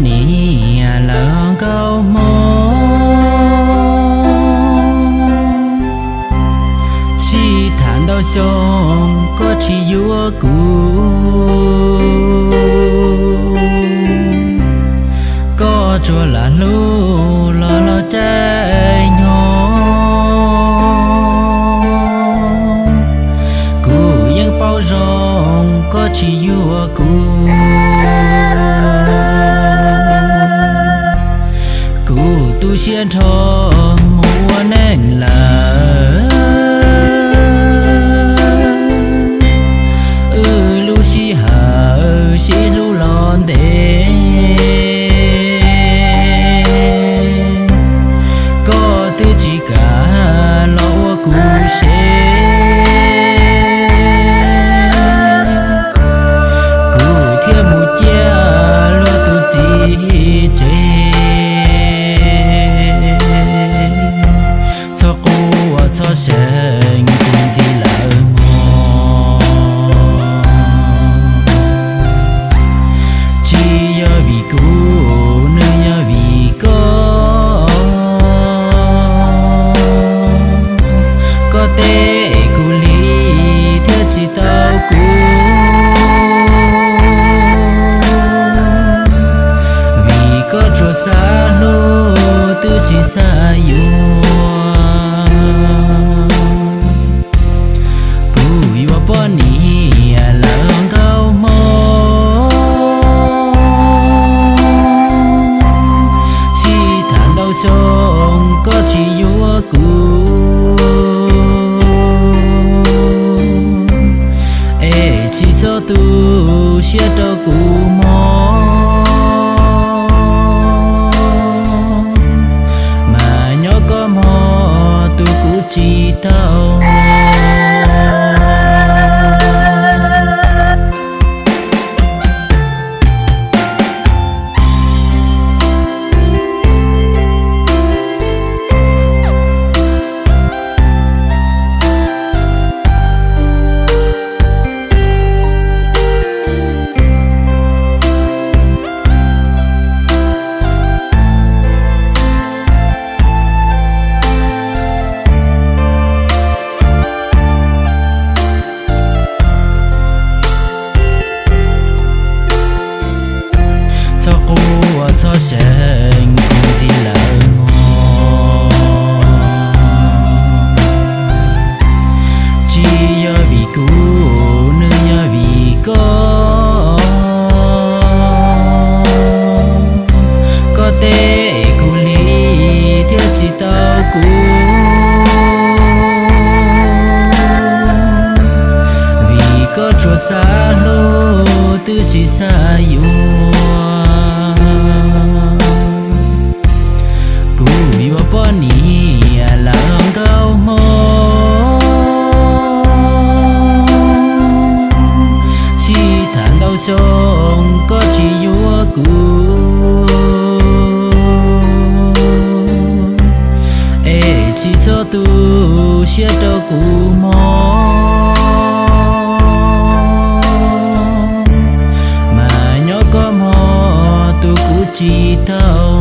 niam lawm nkauj hmoob, sib tham ntau xyoo koj tsis yuav kuv, koj tsuas lam hlub los los caij nyoog. Kuv yeej paub zoo koj tsis yuav kuv, kuv tu siab nrho mus ua neej lawm. Wb lub sij hawm sib hlub los ntev, koj twb tsis kam los ua kuv sev, kuv thiaj mus ciaj luag tus txiv tsev. Txhob quaj txhob seev kuv ntxim lawm mog, tsis yog vim kuv, nws yog vim koj. Koj teb kuv li thiaj tsis tau kuv, vim koj tsuas xav hlub twb tsis xav yuav. Kuv yuav poj niam lawm nkauj hmoob, sib tham ntau xyoo koj tsis yuav kuv, es tsis txhob tu siab rau kuv mog, mas nyob koj hmo tu kuv tsis tau. Txhob quaj txhob seev kuv ntxim lawm mog, tsis yog vim kuv, nws yog vim koj. Koj teb kuv li thiaj tsis tau kuv, vim koj tsuas xav hlub twb tsis xav yuav. Kuv yuav poj niam lawm nkauj hmoob, sib tham ntau xyoo koj tsis yuav kuv, es tsis txhob tu siab rau kuv mog, mas nyob koj hmo tu kuv tsis tau.